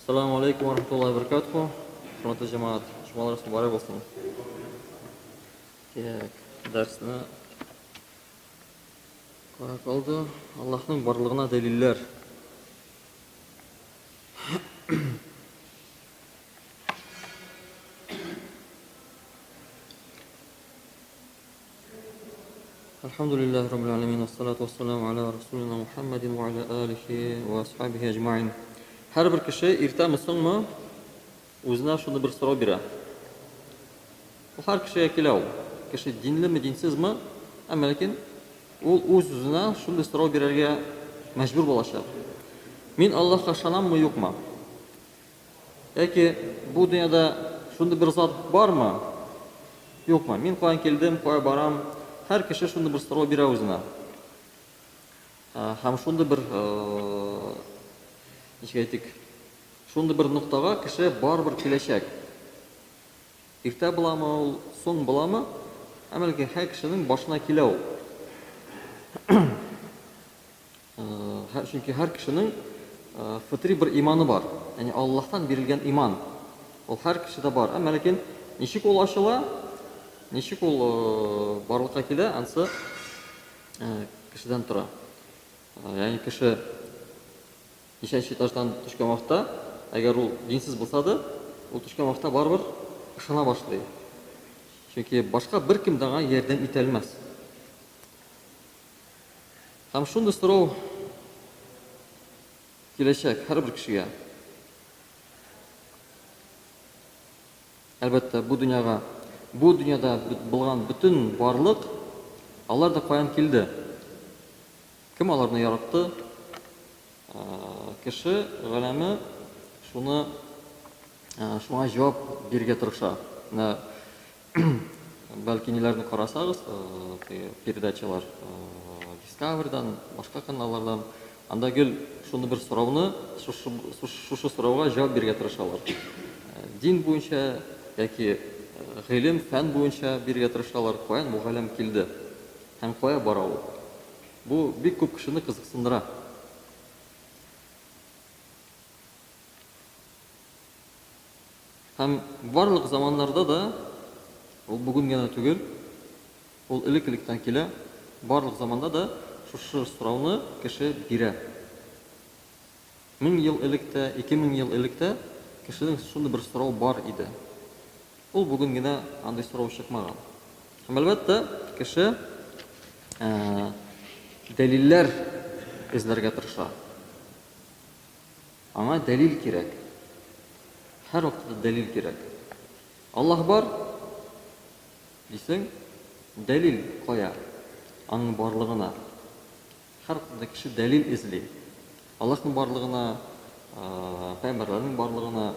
Ассаламу алейкум ва рахматуллахи ва баракатуху. Хөрмәтле җәмәгать, җомгаларыгыз мөбарәк булсын. Так, дәресне кая калды? Аллаһның барлыгына дәлилләр. Әлхәмдүлилләһи раббил галәмин, вассалату вассаламу аля расулина Мухаммадин ва аля алихи ва асхабихи әҗмаин. Һәрбер кеше иртәме соңмы үзенә шуны бер сорау бирә. Ул һәр кешегә килә ул. Кеше динлеме, динсезме, әмма ләкин ул үз-үзенә шундый сорау бирергә мәҗбүр булачак. Мин Аллаһка ышанаммы, юкмы? Яки бу дөньяда шундый бер зат бармы? Юкмы? Мин каян килдем, кая барам? Һәр кеше шундый бер сорау бирә үзенә. Һәм шундый бер, ничек әйтик, шундый бер ноктага кеше барыбер киләчәк. Иртә буламы ул, соң буламы, әмма ләкин һәр кешенең башына килә ул. Чөнки һәр кешенең фытри бер иманы бар. Ягъни Аллаһтан бирелгән иман. Ул һәр кешедә бар. Әмма ләкин ничек ул ачыла, ничек ул барлыкка килә, ансы кешедән тора. Ягъни кеше ничәнче этаждан төшкән вакытта, әгәр ул динсез булса да, ул төшкән вакытта барыбер ышана башлый. Чөнки башка беркем дә аңа ярдәм итә алмас. Һәм шундый сорау киләчәк һәрбер кешегә. Әлбәттә, бу дөньяга, бу дөньяда булган бөтен барлык, алар да каян килде? Кем аларны яратты? Кеше галәме шуны шуңа җавап бирергә тырыша. Менә Бәлки ниләрне карасагыз, теге передачалар Discovery-дан, башка каналлардан, анда гел шуны бер сорауны, шушы сорауга җавап бирергә тырышалар. Дин буенча яки гыйлем, фән буенча бирергә тырышалар, каян бу галәм килде һәм кая бара ул? Бу бик күп кешене кызыксындыра. Һәм барлык заманнарда да, ул бүген генә түгел, ул элек-электән килә, барлык заманда да шушы сорауны кеше бирә. 1000 ел элек тә, 2000 ел элек тә кешенең шундый бер сорау бар иде. Ул бүген генә андый сорау чыкмаган. Һәм әлбәттә, кеше дәлилләр эзләргә тырыша. Аңа дәлил кирәк. Һәрвакытта да дәлил кирәк. Аллаһ бар, дисең, дәлил кая? Аның барлыгына. Һәрвакытта да кеше дәлил эзли. Аллаһның барлыгына, пәйгамбәрләрнең барлыгына,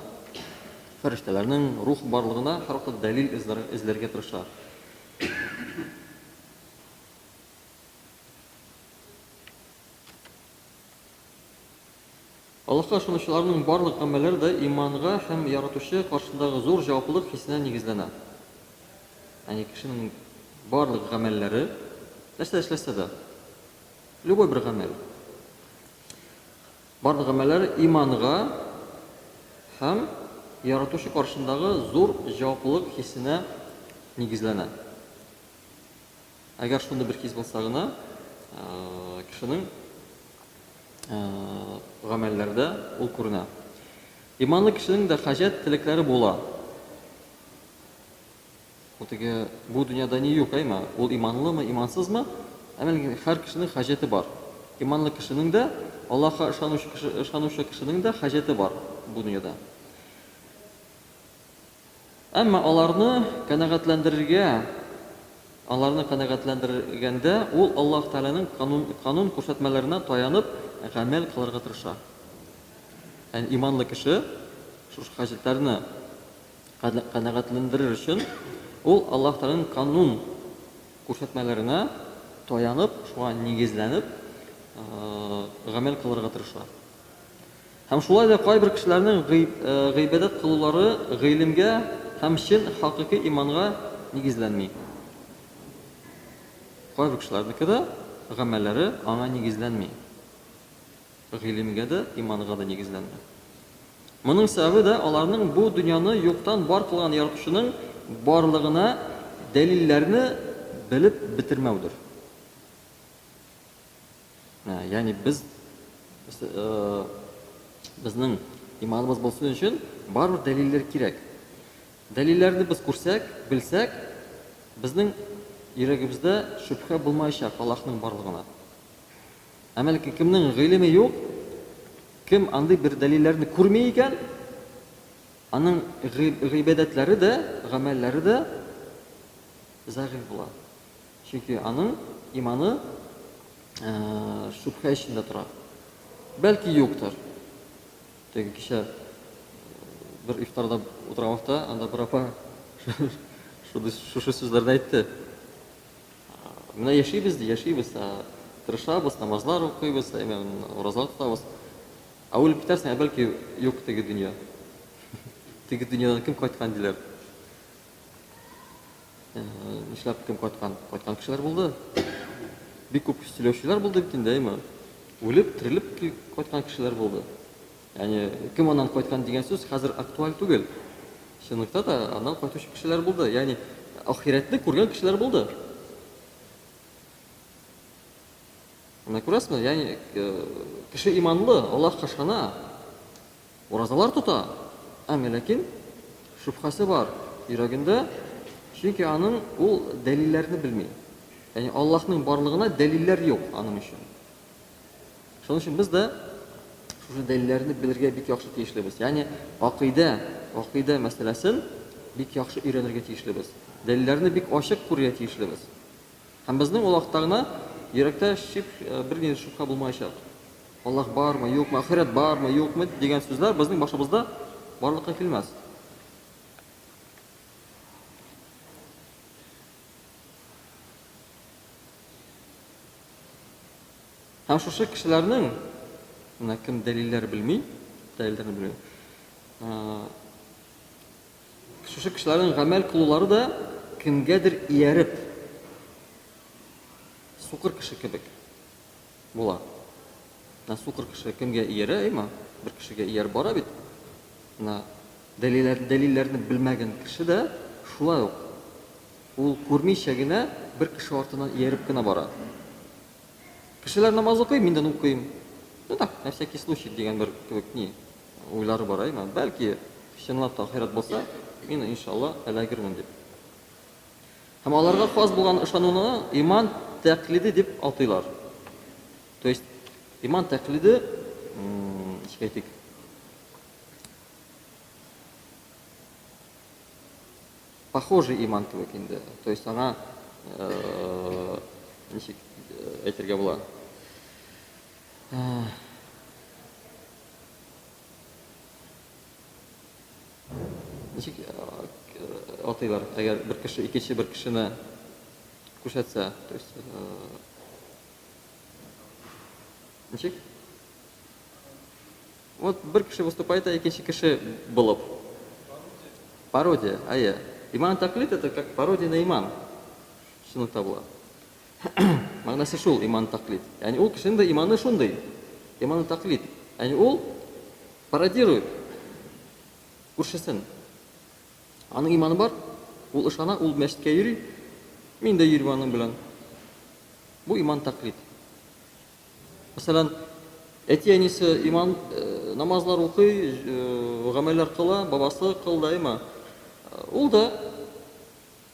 фәрештәләрнең, рух барлыгына һәрвакытта дәлил эзләргә тырыша. Аллаһка ышанучыларның барлык гамәлләре дә иманга һәм Яратучы каршындагы зур җаваплылык хисенә нигезләнә. Ягъни кешенең барлык гамәлләре, нәрсә эшләсә дә, любой бер гамәл, барлык гамәлләре иманга һәм Яратучы каршындагы зур җаваплылык хисенә нигезләнә. Әгәр шундый бер хис булса гына, кешенең гамәлләрдә ул күренә. Иманлы кешенең дә хаҗәт теләкләре була. Ул теге бу дөньяда ни юк, әйме? Ул иманлымы, имансызмы? Әмма һәр кешенең хаҗәте бар. Иманлы кешенең дә, Аллаһка ышанучы кеше, ышанучы кешенең дә хаҗәте бар бу дөньяда. Әмма аларны канәгатьләндерергә, аларны канәгатьләндергәндә, ул Аллаһ Тәгаләнең канун, канун күрсәтмәләренә таянып гамәл кылырга тырыша. Ягъни иманлы кеше шушы хаҗәтләрне канәгатьләндерер өчен, ул Аллаһ Тәгаләнең канун күрсәтмәләренә таянып, шуңа нигезләнеп гамәл кылырга тырыша. Һәм шулай да кайбер кешеләрнең гыйбадәт кылулары гыйлемгә һәм чын хакыйкый иманга нигезләнми. Кайбер кешеләрнеке дә гамәлләре аңа нигезләнми. Гыйлемгә дә, иманга да нигезләнми. Моның сәбәбе дә аларның бу дөньяны юктан бар кылган Яратучының барлыгына дәлилләрне белеп бетермәүдер. Ягъни без безнең иманыбыз булсын өчен барыбер дәлилләр кирәк. Дәлилләрне без күрсәк, белсәк, безнең йөрәгебездә шөбһә булмаячак Аллаһның барлыгына. Әмма ләкин кемнең гыйлеме юк, кем андый бер дәлилләрне күрми икән, аның гыйбадәтләре дә, гамәлләре дә зәгыйфь була. Чөнки аның иманы шөбһә эчендә тора. Бәлки юктыр. Теге кичә бер ифтарда утырган вакытта анда бер апа шушы сүзләрне әйтте. Менә яшибез ди, яшибез, тырышабыз, намазлар укыйбыз, уразалар тотабыз. Ә үлеп китәрсең, ә бәлки юк теге дөнья. Теге дөньядан кем кайткан диләр. Нишләп кем кайткан? Кайткан кешеләр булды. Бик күп сөйләүчеләр булды бит инде, әйме? Үлеп, терелеп кайткан кешеләр булды. Ягъни кем аннан кайткан дигән сүз хәзер актуаль түгел. Чынлыкта да аннан кайтучы кешеләр булды. Ягъни ахирәтне күргән кешеләр булды. Менә күрәсезме, ягъни кеше иманлы, Аллаһка ышана, уразалар тота, әмма ләкин шөбһәсе бар йөрәгендә, чөнки аның ул дәлилләрне белми. Ягъни Аллаһның барлыгына дәлилләр юк аның өчен. Шуның өчен без дә шушы дәлилләрне белергә бик яхшы тиешлебез. Ягъни гакыйдә, гакыйдә мәсьәләсен бик яхшы өйрәнергә тиешлебез. Дәлилләрне бик ачык күрергә тиешлебез. Һәм безнең ул вакытта гына йөрәктә шик, э, бернинди шөбһә булмаячак. Аллаһ бармы, юкмы, ахирәт бармы, юкмы дигән сүзләр безнең башыбызда барлыкка килмәс. Һәм шушы кешеләрнең, менә кем дәлилләр белми, дәлилләрне белми, шушы кешеләрнең гамәл кылулары да кемгәдер ияреп, сукыр кеше кебек була. Менә сукыр кеше кемгә иярә, әйме? Бер кешегә ияреп бара бит. Менә дәлилләр, дәлилләрне белмәгән кеше дә шулай ук Ул күрмичә генә бер кеше артыннан ияреп кенә бара. Кешеләр намаз укый, мин дә укыйм. Ну так, на всякий случай дигән бер кебек ни уйлары бар, әйме? Бәлки, чынлап та ахирәт булса, мин иншалла эләгермен дип. Һәм аларга хас булган ышануны иман тәкълиде дип атыйлар. То есть иман тәкълиде, ничек әйтик, похожий иман кебек инде. То есть аңа ничек әйтергә була? Ничек атыйлар, әгәр бер кеше икенче бер кешене күрсәтсә, то есть ничек? Вот бер кеше выступает, а икенче кеше булып. Пародия, әйе. Иман тәкълид это как пародия на иман. Чынлыкта була. Мәгънәсе шул иман тәкълид. Ягъни ул кешенең дә иманы шундый. Иманы тәкълид. Ягъни ул пародирует күршесен. Аның иманы бар, ул ышана, ул мәчеткә йөри. Мин дә йөрим аның белән. Бу иман тәкълид. Мәсәлән, әти-әнисе иман намазлар укый, гамәлләр кыла, бабасы кылды, әйме? Ул да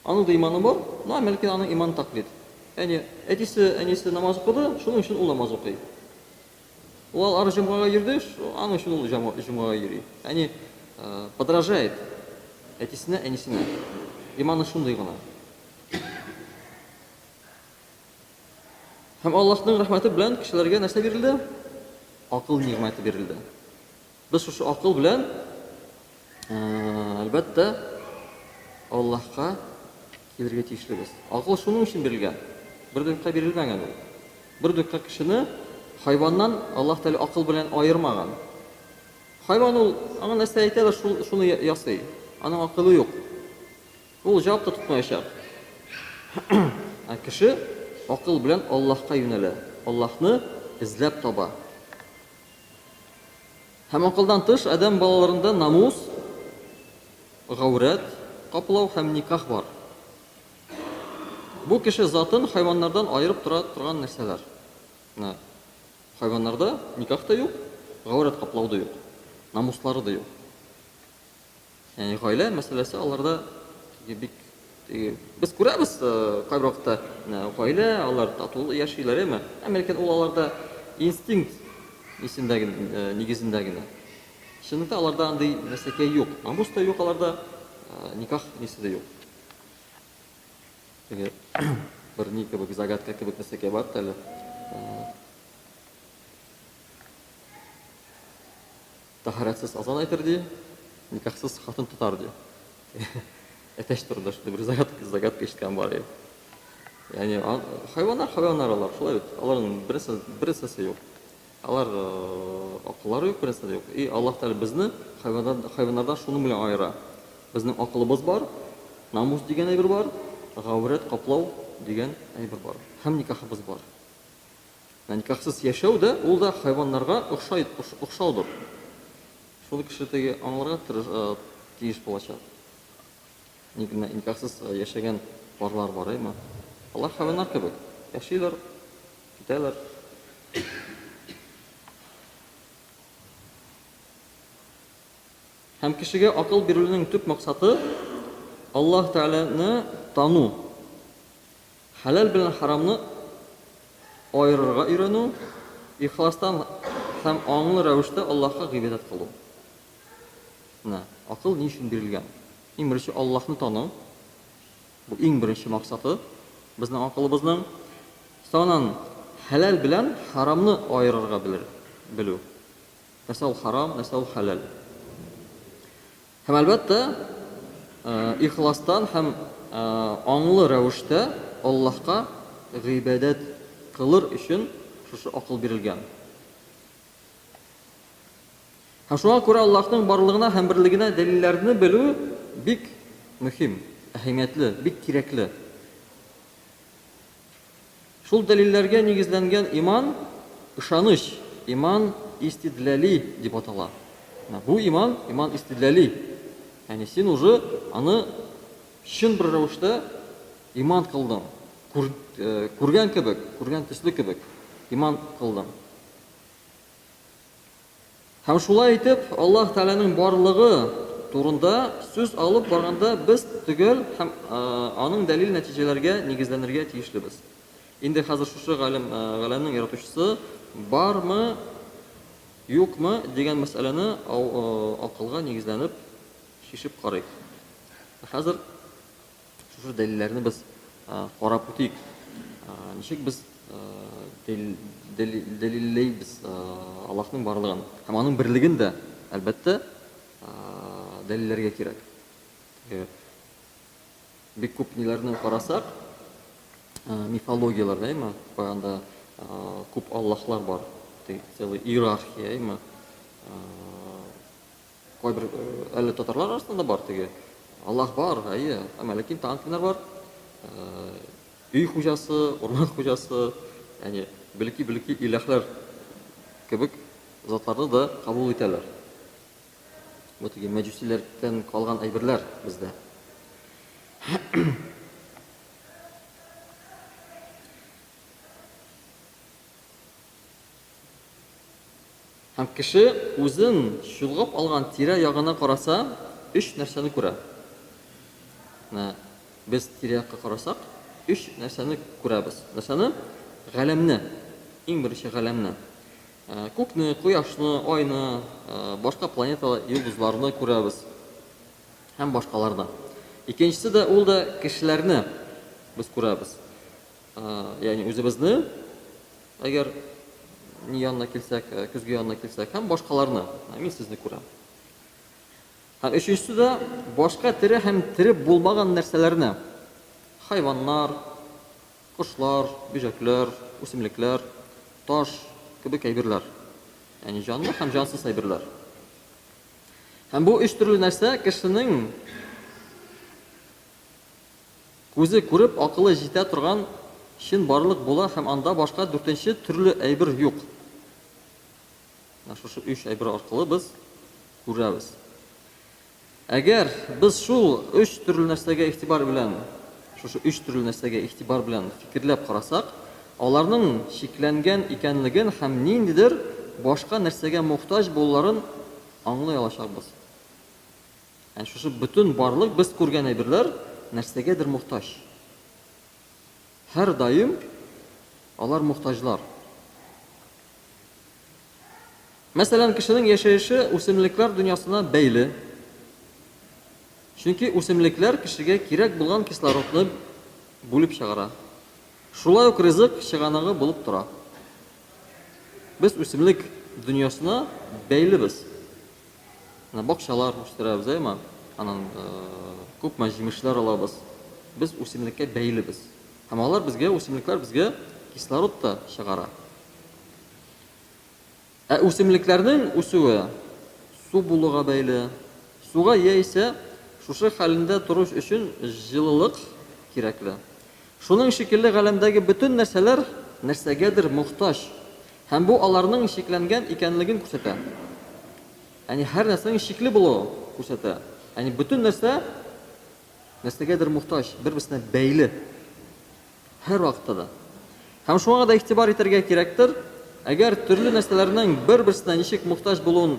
аның да иманы бар, но ләкин аның иманы тәкълид. Ягъни әтисе, әнисе намаз укыды, шуның өчен ул намаз укый. Ул ары җомгага йөрде, аның өчен ул җомгага йөри. Ягъни подражает әтисенә, әнисенә. Иманы шундый гына. Һәм Аллаһның рәхмәте белән кешеләргә нәрсә бирелде? Акыл нигъмәте бирелде. Без шушы акыл белән, әлбәттә, Аллаһка килергә тиешлебез. Акыл шуның өчен бирелгән. Бер дә юкка бирелмәгән ул. Бер дә юкка кешене хайваннан Аллаһ Тәгалә акыл белән аермаган. Хайван ул аңа нәрсә әйтәләр, шул шуны ясый. Аның акылы юк. Ул җавап та тотмаячак. Ә кеше акыл белән Аллаһка юнәлә, Аллаһны эзләп таба. Һәм акылдан тыш адәм балаларында намус, гаурәт каплау һәм никах бар. Бу кеше затын хайваннардан аерып тора торган нәрсәләр. Менә хайваннарда никах та юк, гаурәт каплау да юк, намуслары да юк. Ягъни гаилә мәсьәләсе аларда теге бик теге без күрәбез кайбер вакытта менә гаилә алар тату яшиләр, әйме? Әмма ләкин ул аларда инстинкт нисендә генә, нигезендә генә. Чынлыкта аларда андый нәрсәкәй юк. Намус та юк аларда, никах нисе дә юк. Теге бер ни кебек загадка кебек нәрсәкәй бар әле. Тәһарәтсез азан әйтер, ди, никахсыз хатын тотар, ди. Әтәч турында шундый бер загадка, загадка ишеткән бар иде. Ягъни хайваннар хайваннар алар, шулай бит. Аларның берсе берсесе юк. Алар э, акыллары юк, берсе дә юк. И Аллаһ Тәгалә безне хайваннар хайваннардан шуның белән аера. Безнең акылыбыз бар, намус дигән әйбер бар, гаурәт каплау дигән әйбер бар һәм никахыбыз бар. Ә никахсыз яшәү дә, ул да хайваннарга охшай, охшаудыр. Шуны кеше теге аңларга тырыш, тиеш булачак. Ник никахсыз яшәгән парлар бар, әйме? Алар хайваннар кебек. Яшиләр, китәләр. Һәм кешегә акыл бирелүнең төп максаты Аллаһ Тәгаләне тану. Хәләл белән хәрамны аерырга өйрәнү, ихластан һәм аңлы рәвештә Аллаһка гыйбадәт кылу. Менә акыл ни өчен бирелгән? Иң беренче Аллаһны тану. Бу иң беренче максаты безнең акылыбызның. Соңыннан хәләл белән хәрамны аерырга белер, белү. Нәрсә ул харам, нәрсә ул хәләл. Һәм, әлбәттә, ихластан һәм аңлы рәвештә Аллаһка гыйбадәт кылыр өчен шушы акыл бирелгән. Һәм шуңа күрә Аллаһның барлыгына һәм берлегенә дәлилләрне белү бик мөһим, әһәмиятле, бик кирәкле. Шул дәлилләргә нигезләнгән иман, ышаныч, иман истидләли дип атала. Менә бу иман, иман истидләли. Ягъни син уже аны чын бер рәвештә иман кылдың. Күр, э, күргән кебек, күргән төсле кебек иман кылдың. Һәм шулай итеп, Аллаһ Тәгаләнең барлыгы турында сүз алып барганда без төгәл һәм аның дәлил-нәтиҗәләргә нигезләнергә тиешлебез. Инде хәзер шушы галәм, галәмнең яратучысы бармы, юкмы дигән мәсьәләне акылга нигезләнеп чишеп карыйк. Хәзер Шушы дәлилләрне без карап үтик. Ничек без дәлилләйбез Аллаһның барлыгын һәм аның берлеген дә, әлбәттә, дәлилләргә кирәк. Бик күп ниләрне карасак, мифологияләрдә, әйме, анда күп Аллаһлар бар, целый иерархия, әйме, Кайбер әле татарлар арасында да бар теге. Аллаһ бар, әйе, әмма ләкин тагын кемнәр бар? Өй хуҗасы, урман хуҗасы, ягъни белки-белки иләһләр кебек затларны да кабул итәләр. Бу теге мәҗүсиләрдән калган әйберләр бездә. Һәм кеше үзен чолгап алган тирә-ягына караса, өч нәрсәне күрә. Менә без тирә-якка карасак, өч нәрсәне күрәбез. Нәрсәне? Галәмне. Иң беренче галәмне. Э, күкне, кояшны, айны, э, башка планета йолдызларны күрәбез һәм башкаларны. Икенчесе дә ул да кешеләрне без күрәбез. Э, ягъни үзебезне Әгәр ни янына килсәк, э, көзге янына килсәк һәм башкаларны, мин сезне күрәм. Һәм өченчесе дә башка тере һәм тере булмаган нәрсәләрне. Хайваннар, кошлар, бөҗәкләр, үсемлекләр, таш кебек әйберләр. Ягъни җанлы һәм җансыз әйберләр. Һәм бу өч төрле нәрсә кешенең Күзе күреп, акылы җитә торган чынбарлык була һәм анда башка дүртенче төрле әйбер юк. Менә шушы өч әйбер аркылы без күрәбез. Әгәр без шул өч төрле нәрсәгә игътибар белән, шушы өч төрле нәрсәгә игътибар белән фикерләп карасак, аларның чикләнгән икәнлеген һәм ниндидер башка нәрсәгә мохтаҗ булуларын аңлый алачакбыз. Ә шушы бөтен барлык без күргән әйберләр нәрсәгәдер мохтаҗ. Һәрдаим алар мохтаҗлар. Мәсәлән, кешенең яшәеше үсемлекләр дөньясына бәйле. Чөнки үсемлекләр кешегә кирәк булган кислородны бүлеп чыгара. Шулай ук ризык чыганагы булып тора. Без үсемлек дөньясына бәйлебез. Менә бакчалар үстерәбез, әйме? Аннан күпме җимешләр алабыз. Без үсемлеккә бәйлебез. Һәм алар безгә, үсемлекләр безгә кислород та чыгара. Ә үсемлекләрнең үсүе су булуга бәйле. Суга яисә шушы хәлендә тору өчен җылылык кирәкле. Шуның шикелле галәмдәге бөтен нәрсәләр нәрсәгәдер мохтаҗ һәм бу аларның чикләнгән икәнлеген күрсәтә. Ягъни һәр нәрсәнең чикле булуы күрсәтә. Ягъни бөтен нәрсә нәрсәгәдер мохтаҗ, бер-берсенә бәйле. Һәрвакытта да. Һәм шуңа да игътибар итәргә кирәктер, әгәр төрле нәрсәләрнең бер-берсенә ничек мохтаҗ булуын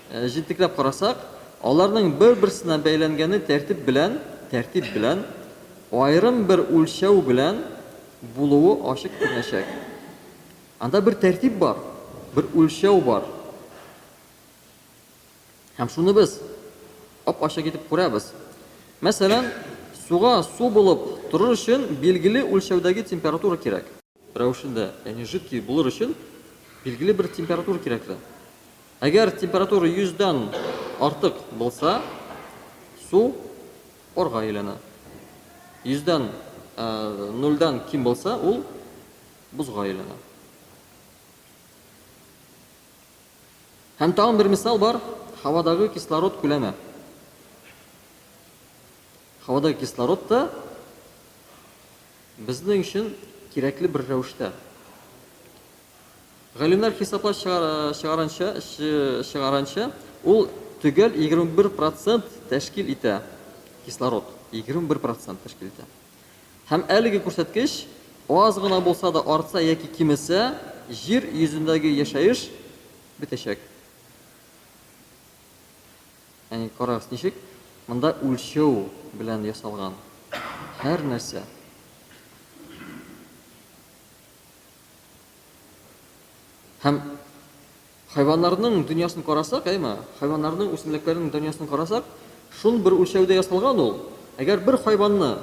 җентекләп карасак, аларның бер-берсенә бәйләнгәне тәртип белән, тәртип белән, аерым бер үлчәү белән булуы ачык күренәчәк. Анда бер тәртип бар, бер үлчәү бар. Һәм шуны без ап-ачык итеп күрәбез. Мәсәлән, суга су булып торыр өчен билгеле үлчәүдәге температура кирәк. Рәвешендә, ягъни жидкий булыр өчен билгеле бер температура кирәкле. Әгәр температура 100 дән артык булса, су парга әйләнә. 100 дән, нульдән ким булса, ул бозга әйләнә. Һәм тагын бер мисал бар, һавадагы кислород күләме. Һавадагы кислород та безнең өчен кирәкле бер рәвештә. Галимнәр хисаплап чыгаранча, чыгаранча, ул төгәл 21% тәшкил итә кислород. 21% тәшкил итә. Һәм әлеге күрсәткеч аз гына булса да артса яки кимесә, җир йөзендәге яшәеш бетәчәк. Әни, карагыз, ничек монда үлчәү белән ясалган һәр нәрсә. Һәм Хайваннарның дөньясын карасак, әйме, хайваннарның, үсемлекләрнең дөньясын карасак, шул бер үлчәүдә ясалган ул. Әгәр бер хайванны,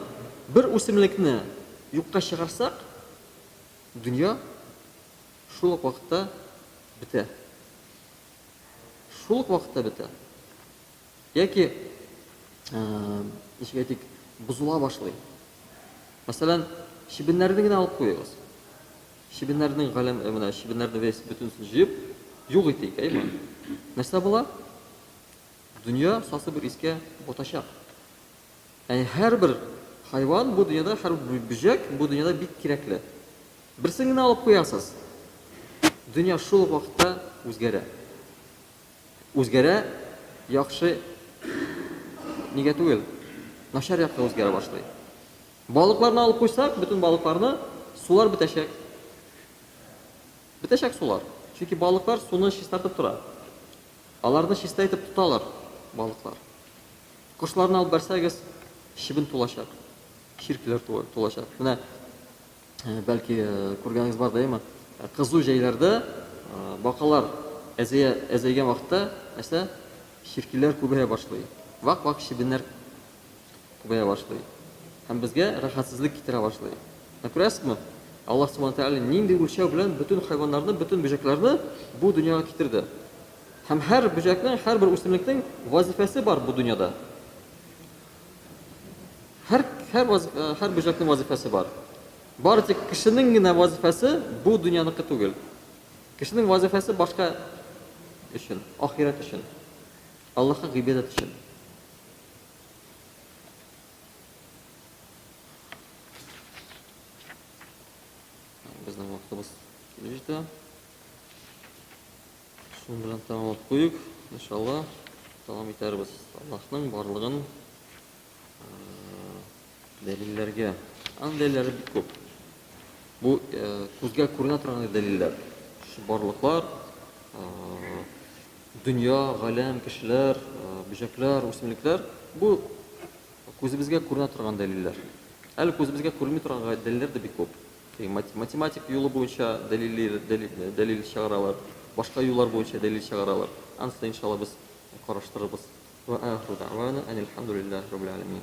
бер үсемлекне юкка чыгарсак, дөнья шул ук вакытта бетә. Шул ук вакытта бетә. Яки, ничек әйтик, бозыла башлый. Мәсәлән, чебеннәрне генә алып куегыз. Чебеннәрнең галәм, менә чебеннәрне весь бөтенесен җыеп, юк итик, әйме? Нәрсә була? Дөнья сасы бер искә батачак. Ягъни һәрбер хайван бу дөньяда, һәрбер бөҗәк бу дөньяда бик кирәкле. Берсен генә алып куясыз, дөнья шул ук вакытта үзгәрә. Үзгәрә, яхшы нигә түгел, начар якка үзгәрә башлый. Балыкларны алып куйсак, бөтен балыкларны, сулар бетәчәк. Бетәчәк сулар. Чөнки балыклар суны чистартып тора. Аларны чиста итеп тоталар балыклар. Кошларны алып бәрсәгез, чебен тулачак. Чиркиләр тулачак. Менә бәлки күргәнегез бар да, әйеме? Кызу җәйләрдә бакалар әзәя, әзәйгән вакытта нәрсә? Чиркиләр күбәя башлый. Вак-вак чебеннәр күбәя башлый һәм безгә рәхәтсезлек китерә башлый. Менә күрәсезме, Аллаһ Субхана Тәгалә нинди үлчәү белән бөтен хайваннарны, бөтен бөҗәкләрне бу дөньяга китерде. Һәм һәр бөҗәкнең, һәрбер үсемлекнең вазифасы бар бу дөньяда. Һәр, һәр, һәр бөҗәкнең вазифасы бар. Бары тик кешенең генә вазифасы бу дөньяныкы түгел. Кешенең вазифасы башка өчен, ахирәт өчен. Аллаһка гыйбадәт өчен. Безнең вакытыбыз килеп җитә. Шуның белән тәмамлап куйыйк. Иншалла, дәвам итәрбез Аллаһның барлыгын дәлилләргә. Аның дәлилләре бик күп. Бу күзгә күренә торган дәлилләр. Шушы барлыклар, дөнья, галәм, кешеләр, бөҗәкләр, үсемлекләр бу күзебезгә күренә торган дәлилләр. Әле күзебезгә күренми торган дәлилләр дә бик күп. Математик юлы буенча дәлилли, дәлил чыгаралар, башка юллар буенча дәлил чыгаралар. Анысы да, иншалла, без караштырырбыз. Вә ахиру дәгъвана әнил хәмдүлилләһи раббил галәмин.